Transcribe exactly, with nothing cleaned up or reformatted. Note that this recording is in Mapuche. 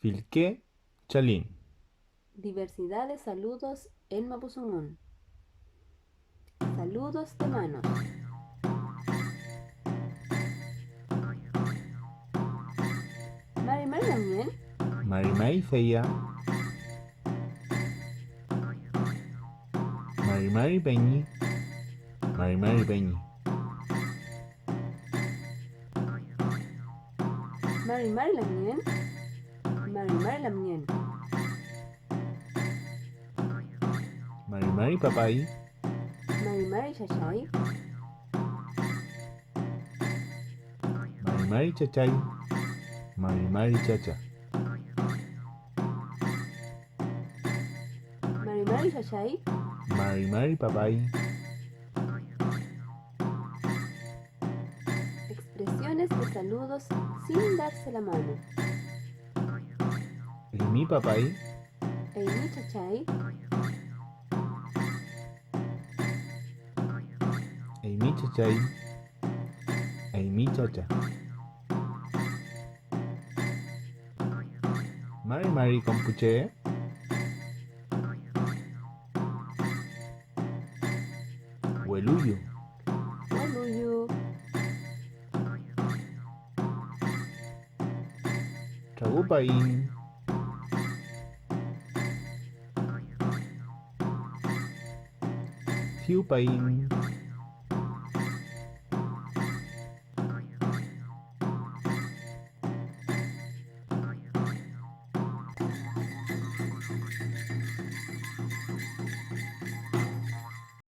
Fillke chalin. Diversidad de saludos en mapudungun. Saludos de manos. Mari mari lamngen. Mari mari Feya. Mari mari peñi. Mari mari peñi. Mari mari lamngen. Mari mari lamngen. Mari mari papay. Mari mari chachay. Mari mari chachay. Mari mari chacha. Mari mari chachay. Mari mari papay. Expresiones de saludos sin darse la mano. Eymi papay. Eymi chachay. Eymi chachay. Eymi chacha. Mari mari kom pu che. Weluyu. Weluyu. Tragupaiñ. Fiwpaiñ.